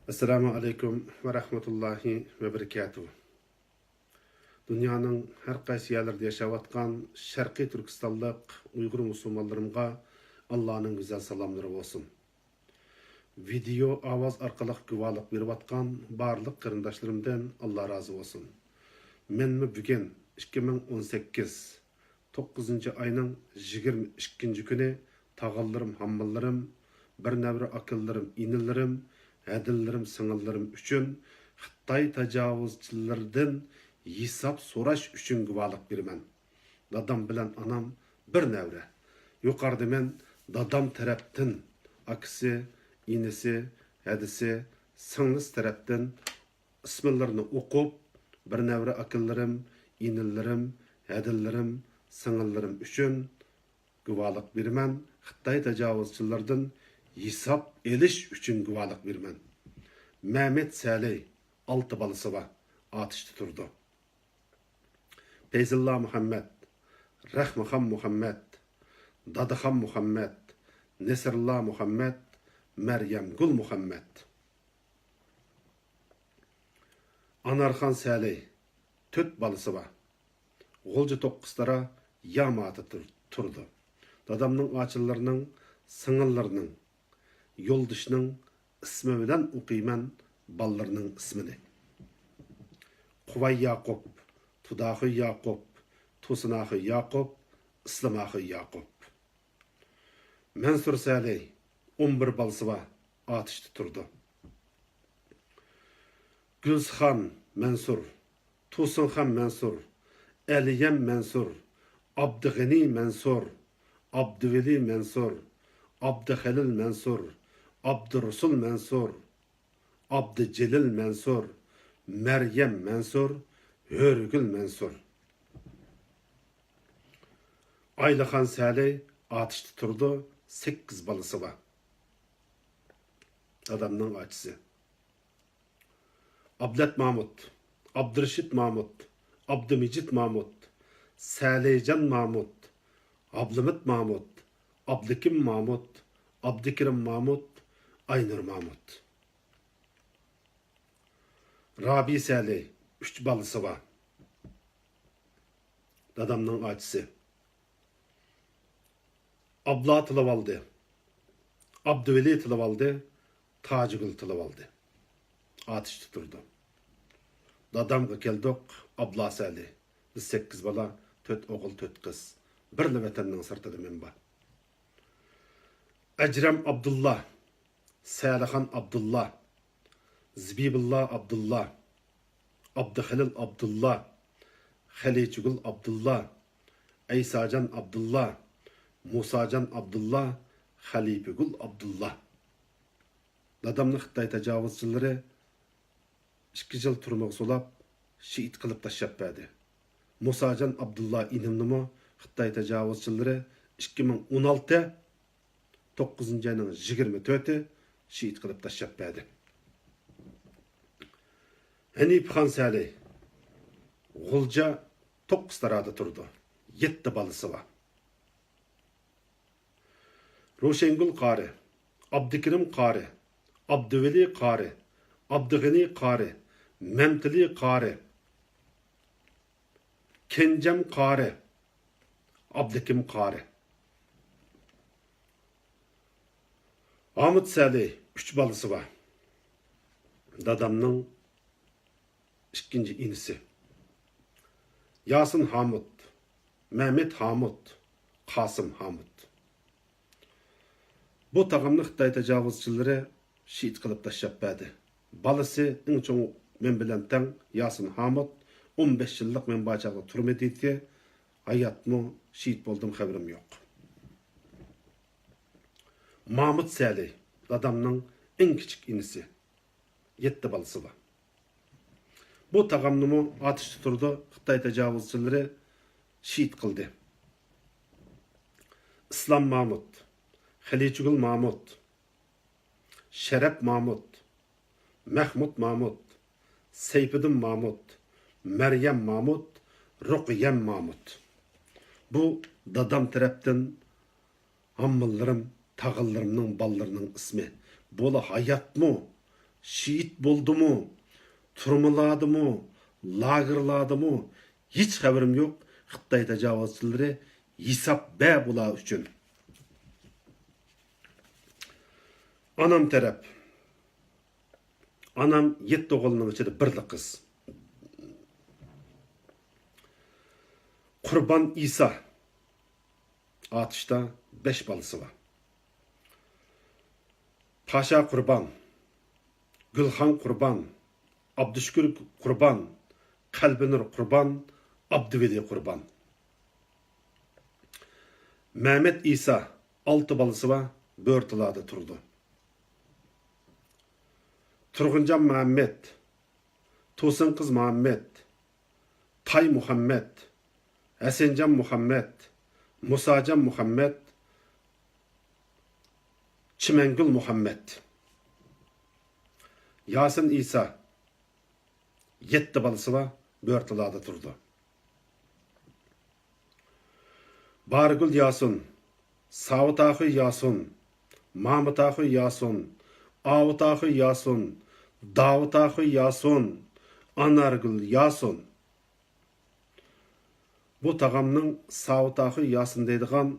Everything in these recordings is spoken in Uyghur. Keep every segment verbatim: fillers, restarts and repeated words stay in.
ئەسسالامۇ ئەلەيكۇم ۋە رەھمەتۇللاھى ۋە بەرىكاتۇھ. دۇنيانىڭ ھەر قايسى يەرلىرىدە ياشاۋاتقان شەرقىي تۈركىستانلىق ئۇيغۇر مۇسۇلمانلىرىمغا ئاللانىڭ گۈزەل سالاملىرى بولسۇن. ۋىدېئو ئاۋاز ئارقىلىق گۇۋاھلىق بېرىۋاتقان بارلىق قېرىنداشلىرىمدىن ئاللا رازى بولسۇن. مەنمۇ بۈگۈن ئىككى مىڭ ئون سەككىز توققۇزىنچى ئاينىڭ يىگىرمە ئىككىنچى كۈنى تاغىلىرىم، ھاممىلىرىم، بىر نەۋرە ئاكىلىرىم، ئىنىلىرىم، ھەدىلىرىم، سىڭىللىرىم ئۈچۈن خىتاي تاجاۋۇزچىلىرىدىن ھېساب سوراش ئۈچۈن گۇۋاھلىق بېرىمەن. دادام بىلەن ئانام بىر نەۋرە. يۇقىرىدا مەن دادام تەرەپتىن ئاكىسى، ئىنىسى، ھەدىسى، سىڭلىسى تەرەپتىن ئىسىملىرىنى ئوقۇپ، بىر نەۋرە ئاكىلىرىم، ئىنىلىرىم، ھەدىلىرىم، سىڭىللىرىم ئۈچۈن گۇۋاھلىق بېرىمەن، خىتاي تاجاۋۇزچىلىرىدىن ھېساب ئېلىش ئۈچۈن گۇۋاھلىق بېرىمەن. مەمەت سەلەي، ئالتە بالىسى بار، ئاتۇشتا تۇرىدۇ. پەيزىللا مۇھەممەت، رەخمىخان مۇھەممەت، دادىخان مۇھەممەت، نەسىرىللا مۇھەممەت، مەريەمگۈل مۇھەممەت. ئانارخان سەلەي، تۆت بالىسى بار. غۇلجا توققۇزتارا ياماتا تۇر-، تۇرىدۇ. دادامنىڭ ئاچىلىرىنىڭ، سىڭىللىرىنىڭ، يولدىشىنىڭ ئىسمى بىلەن ئوقۇيمەن بالىلىرىنىڭ ئىسمىنى. قۇۋاي ياقۇپ، تۇداخۇي ياقۇپ، تۇسۇناخۇي ياقۇپ، ئىسلىماخۇي ياقۇپ. مەنسۇر سەلەي، ئون بىر بالىسى بار، ئاتۇشتا تۇرىدۇ. گۈلسىخان مەنسۇر، تۇسۇنخان مەنسۇر، ئەلىيەم مەنسۇر، ئابدۇغېنى مەنسۇر، ئابدۇۋەلى مەنسۇر، ئابدۇخېلىل مەنسۇر، ئابدۇرۇسۇل مەنسۇر، ئابدۇجېلىل مەنسۇر، مەريەم مەنسۇر، ھۆرىگۈل مەنسۇر. ئايلىخان سەلەي ئاتۇشتا تۇرىدۇ، سەككىز بالىسى بار. دادامنىڭ ئاچىسى. ئابلەت مامۇت، ئابدۇرېشىت مامۇت، ئابدۇمىجىت مامۇت، سەلەيجان مامۇت، ئابلىمىت مامۇت، ئابلىكىم مامۇت، ئابدۇكېرىم مامۇت، ئاينۇر مامۇت. رابىي سەلەي، ئۈچ بالىسى بار. دادامنىڭ ئاچىسى. ئابلا تىلىۋالدى. ئابدۇۋەلى تىلىۋالدى. تاجىگۈل تىلىۋالدى. ئاتۇشتا تۇرىدۇ. دادامغا كەلدۇق، ئابلا سەلەي. بىز سەككىز بالا، تۆت ئوغۇل، تۆت قىز. بىرلا ۋەتەننىڭ سىرتىدا مەن بار. ئەجرەم ئابدۇللا، سەلىخان ئابدۇللا، زىبىبۇللا ئابدۇللا، ئابدۇخېلىل ئابدۇللا، خەلىچىگۈل ئابدۇللا، ئەيساجان ئابدۇللا، مۇساجان ئابدۇللا، خەلىپىگۈل ئابدۇللا. دادامنى خىتاي تاجاۋۇزچىلىرى ئىككى يىل تۈرمىگە سولاپ، شېھىت قىلىپ تاشلاپ بەردى. مۇساجان ئابدۇللا ئىنىمنىمۇ خىتاي تاجاۋۇزچىلىرى ئىككى مىڭ ئون ئالتە توققۇزىنچى ئاينىڭ يىگىرمە تۆتى شېھىت قىلىپ تاشلاپ بەردى. ھەنىپىخان سەلەي غۇلجا توققۇزتارادا تۇرىدۇ. يەتتە بالىسى بار. روشەنگۈل قارى، ئابدۇكېرىم قارى، ئابدۇۋەلى قارى، ئابدۇغېنى قارى، مەمتىلى قارى، كەنجەم قارى، ئابلىكىم قارى. ھامۇت سەلەي ئۈچ بالىسى بار. دادامنىڭ ئىككىنچى ئىنىسى. ياسىن ھامۇت، مەمەت ھامۇت، قاسىم ھامۇت. بۇ تاغامنى خىتاي تاجاۋۇزچىلىرى شېھىت قىلىپ تاشلاپ بەردى. بالىسى ئەڭ چوڭ مەن بىلەن تەڭ ياسىن ھامۇت ئون بەش يىللىق مەن بار چاغدا تۈرمىدە ئىدى. ھاياتمۇ، شېھىت بولدىمۇ خەۋىرىم يوق. مامۇت سەلەي، دادامنىڭ ئەڭ كىچىك ئىنىسى. يەتتە بالىسى بار. بۇ تاغامنىمۇ ئاتۇشتا تۇرىدۇ، خىتاي تاجاۋۇزچىلىرى شېھىت قىلدى. ئىسلام مامۇت، خەلىچىگۈل مامۇت، شەرەپ مامۇت، مەخمۇت مامۇت، سەيپىدىن مامۇت، مەريەم مامۇت، رۇقىيەم مامۇت. بۇ دادام تەرەپتىن ھاممىلىرىم، تاغىلىرىمنىڭ بالىلىرىنىڭ ئىسمى. بۇلار ھاياتمۇ، شېھىت بولدىمۇ، تۈرمىلاردىمۇ، لاگېرلاردىمۇ، ھېچ خەۋىرىم يوق. خىتاي تاجاۋۇزچىلىرى، ھېساب بەر بۇلار ئۈچۈن. ئانام تەرەپ. ئانام يەتتە ئوغۇلنىڭ ئىچىدە بىرلا قىز. قۇربان ئىسا. ئاتۇشتا بەش بالىسى بار. پاشا قۇربان، گۈلخان قۇربان، ئابدۇشۈكۈر قۇربان، قەلبىنۇر قۇربان، ئابدۇۋەلى قۇربان. مەمەت ئىسا، ئالتە بالىسى بار، بۆرتالادا تۇرىدۇ. تۇرغۇنجان مۇھەممەت، توسۇن قىز مۇھەممەت، تاي مۇھەممەت، ھەسەنجان مۇھەممەت، مۇساجان مۇھەممەت، چىمەنگۈل مۇھەممەت. ياسىن ئىسا، يەتتە بالىسى بار، بۆرتالادا تۇرىدۇ. بارىگۈل ياسىن، ساۋۇتاخۇي ياسىن، مامۇتاخۇي ياسىن، ئاۋۇتاخۇي ياسىن، داۋۇتاخۇي ياسىن، ئانارگۈل ياسىن. بۇ تاغامنىڭ ساۋۇتاخۇي ياسىن دەيدىغان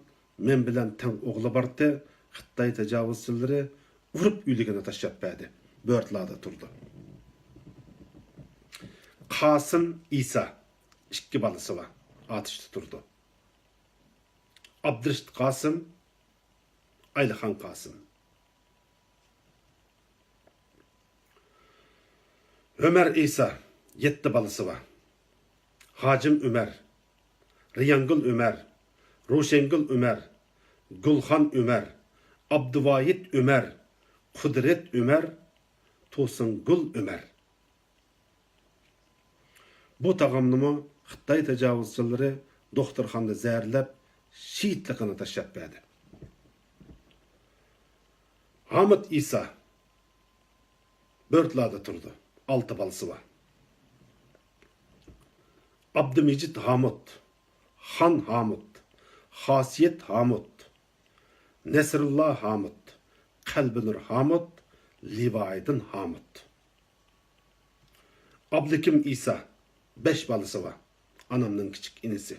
مەن بىلەن تەڭ ئوغلى بارتى، خىتاي تاجاۋۇزچىلىرى ئۇرۇپ ئۆلۈكىنى تاشلاپ بەردى. بۆرتىلاردا تۇرىدۇ. قاسىم ئىسا، ئىككى بالىسى بار، ئاتۇشتا تۇرىدۇ. ئابدۇرېشىت قاسىم، ئايلىخان قاسىم. ئۆمەر ئىسا، يەتتە بالىسى بار. ھاجىم ئۆمەر، رىيانگۈل ئۆمەر، روشەنگۈل ئۆمەر، گۈلخان ئۆمەر، ئابدۇۋايىت ئۆمەر، قۇدرەت ئۆمەر، توسۇنگۈل ئۆمەر. بۇ تاغامنىمۇ خىتاي تاجاۋۇزچىلىرى دوختۇرخانىدا زەھەرلەپ، شېھىتلىقىنى تاشلاپ بەردى. ھامۇت ئىسا، بۆرتىلاردا تۇرىدۇ. ئالتە بالىسى بار. ئابدۇمىجىت ھامۇت، خان ھامۇت، خاسىيەت ھامۇت، نەسرۇللا ھامۇت، قەلبىنۇر ھامۇت، لىۋايىدىن ھامۇت. ئابلىكىم ئىسا، بەش بالىسى بار. ئانامنىڭ كىچىك ئىنىسى.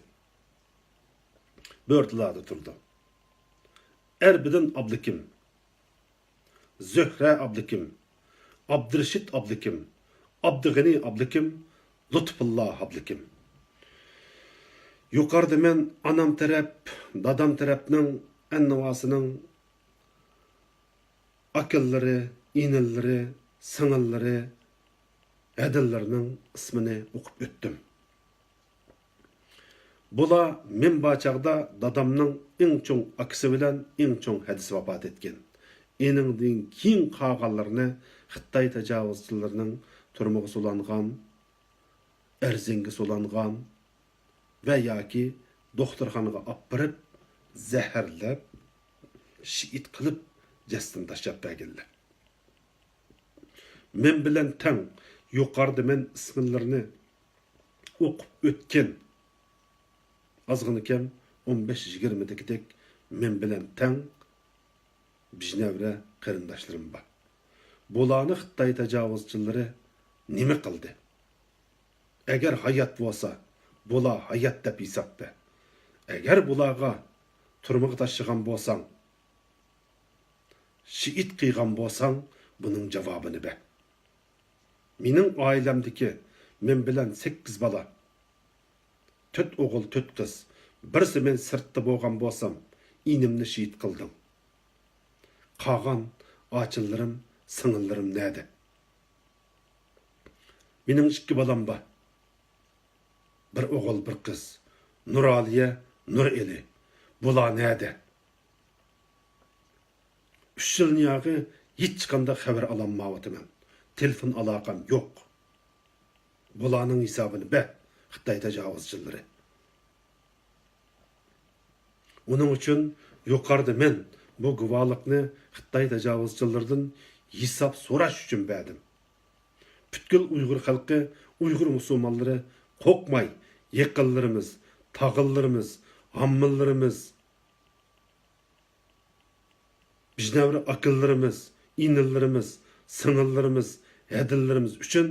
بۆرتىلاردا تۇرىدۇ. ئەربىدىن ئابلىكىم، زۆھرە ئابلىكىم، ئابدۇرېشىت ئابلىكىم، ئابدۇغېنى ئابلىكىم، لۇتپۇللا ئابلىكىم. يۇقىرىدا مەن ئانام تەرەپ، دادام تەرەپنىڭ ئەننىۋاسىنىڭ ئاكىلىرى، ئىنىلىرى، سىڭىللىرى، ھەدىلىرىنىڭ ئىسمىنى ئوقۇپ ئۆتتۈم. بۇلار مەن بار چاغدا دادامنىڭ ئەڭ چوڭ ئاكىسى بىلەن ئەڭ چوڭ ھەدىسى ۋاپات ئەتكەن. ئېنىڭدىن كېيىن قالغانلىرىنى خىتاي تاجاۋۇزچىلىرىنىڭ تۈرمىگە سولانغان، ئەرزىنگە سولانغان ۋە ياكى دوختۇرخانىغا ئاپىرىپ، زەھەرلەپ، شېھىت قىلىپ، جەسىتىنى تاشلاپ بەرگەنلەر. مەن بىلەن تەڭ يۇقىرىدا مەن ئىسىملىرىنى ئوقۇپ ئۆتكەن ئازغىنىكەم ئون بەش يىگىرمە دېگۈدەك مەن بىلەن تەڭ بىژنەۋرە قېرىنداشلىرىم بار. بۇلارنى خىتاي تاجاۋۇزچىلىرى نېمە قىلدى؟ ئەگەر ھايات بولسا، بۇلار ھايات دەپ ھېساب بەر. ئەگەر بۇلارغا تۈرمىگە تاشلىغان بولساڭ، شېھىت قىلغان بولساڭ، بۇنىڭ جاۋابىنى بەر. مېنىڭ ئائىلەمدىكى مەن بىلەن سەككىز بالا، تۆت ئوغۇل، تۆت قىز، بىرسى مەن سىرتتا بولغان بولسام، ئىنىمنى شېھىت قىلدىڭ. قالغان ئاچىلىرىم، سىڭىللىرىم نەدە؟ مېنىڭ ئىككى بالام بار. بىر ئوغۇل، بىر قىز. نۇرئالىيە، نۇرئېلى. بۇلار نەدە؟ ئۈچ يىلنى ياغى ھېچقانداق خەۋەر ئالالمايۋاتىمەن. تېلېفون ئالاقەم يوق. بۇلارنىڭ ھېسابىنى بەر، خىتاي تاجاۋۇزچىلىرى. ئۇنىڭ ئۈچۈن يۇقىرىدا مەن بۇ گۇۋاھلىقنى خىتاي تاجاۋۇزچىلىرىدىن ھېساب سوراش ئۈچۈن بەردىم. پۈتكۈل ئۇيغۇر خەلقى، ئۇيغۇر مۇسۇلمانلىرى قورقماي، يېقىنلىرىمىز، تاغىلىرىمىز، ھاممىلىرىمىز، بىژنەۋرە ئاكىلىرىمىز، ئىنىلىرىمىز، سىڭىللىرىمىز، ھەدىلىرىمىز ئۈچۈن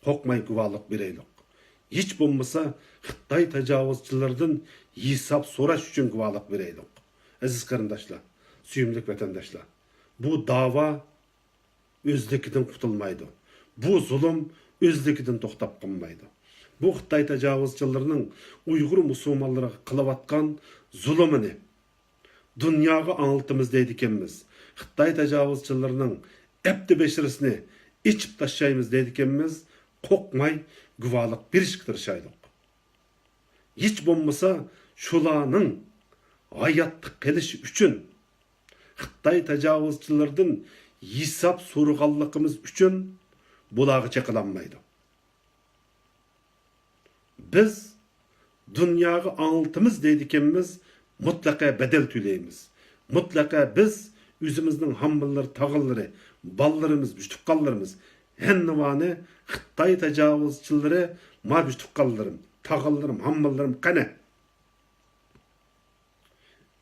قورقماي گۇۋاھلىق بېرەيلۇق. ھېچ بولمىسا خىتاي تاجاۋۇزچىلىرىدىن ھېساب سوراش ئۈچۈن گۇۋاھلىق بېرەيلۇق. ئەزىز قېرىنداشلار، سۆيۈملۈك ۋەتەنداشلار، بۇ داۋا ئۆزلۈكىدىن قۇتۇلمايدۇ. بۇ زۇلۇم ئۆزلۈكىدىن توختاپ قالمايدۇ. بۇ خىتاي تاجاۋۇزچىلىرىنىڭ ئۇيغۇر مۇسۇلمانلىرىغا قىلىۋاتقان زۇلۇمىنى دۇنياغا ئاڭلىتىمىز دەيدىكەنمىز. خىتاي تاجاۋۇزچىلىرىنىڭ ئەپتى بەشىرىسىنى ئېچىپ تاشلايمىز دەيدىكەنمىز. قورقماي گۇۋاھلىق بېرىشكە تىرىشايلۇق. ھېچ بولمىسا شۇلارنىڭ ھاياتلىق قېلىشى ئۈچۈن، خىتاي تاجاۋۇزچىلىرىدىن ھېساب سورىغانلىقىمىز ئۈچۈن بۇلارغا چېقىلالمايدۇ. بىز دۇنياغا ئاڭلىتىمىز دەيدىكەنمىز، مۇتلەقە بەدەل تۆلەيمىز. مۇتلەقە بىز ئۆزىمىزنىڭ ھاممىلىرى، تاغىلىرى، بالىلىرىمىز، بىچ تۇغقانلىرىمىز، ھەننىۋانى خىتاي تاجاۋۇزچىلىرى، ما بىچ تۇغقانلىرىم، تاغىلىرىم، ھاممىلىرىم قەنە؟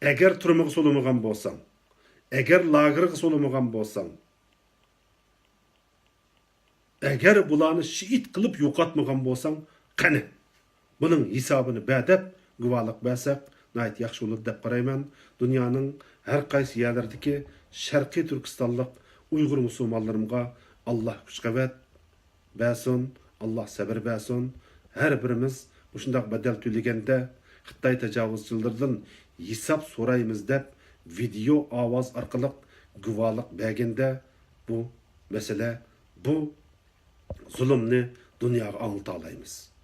ئەگەر تۈرمىگە سولىمىغان بولساڭ، ئەگەر لاگېرغا سولىمىغان بولساڭ، ئەگەر بۇلارنى شېھىت قىلىپ يوقاتمىغان بولساڭ، قېنى، بۇنىڭ ھېسابىنى بەر دەپ گۇۋاھلىق بەرسەك، ناھايىتى ياخشى بولىدۇ دەپ قارايمەن. دۇنيانىڭ ھەر قايسى يەرلىرىدىكى شەرقىي تۈركىستانلىق ئۇيغۇر مۇسۇلمانلىرىمغا ئاللا كۈچ-قۇۋۋەت بەرسۇن، ئاللا سەۋر بەرسۇن. ھەر بىرىمىز مۇشۇنداق بەدەل تۆلىگەندە، خىتاي تاجاۋۇزچىلىرىدىن ھېساب سورايمىز دەپ ۋىدېئو ئاۋاز ئارقىلىق گۇۋاھلىق بەرگەندە، بۇ مەسىلە، بۇ زۇلۇمنى دۇنياغا ئاڭلىتالايمىز.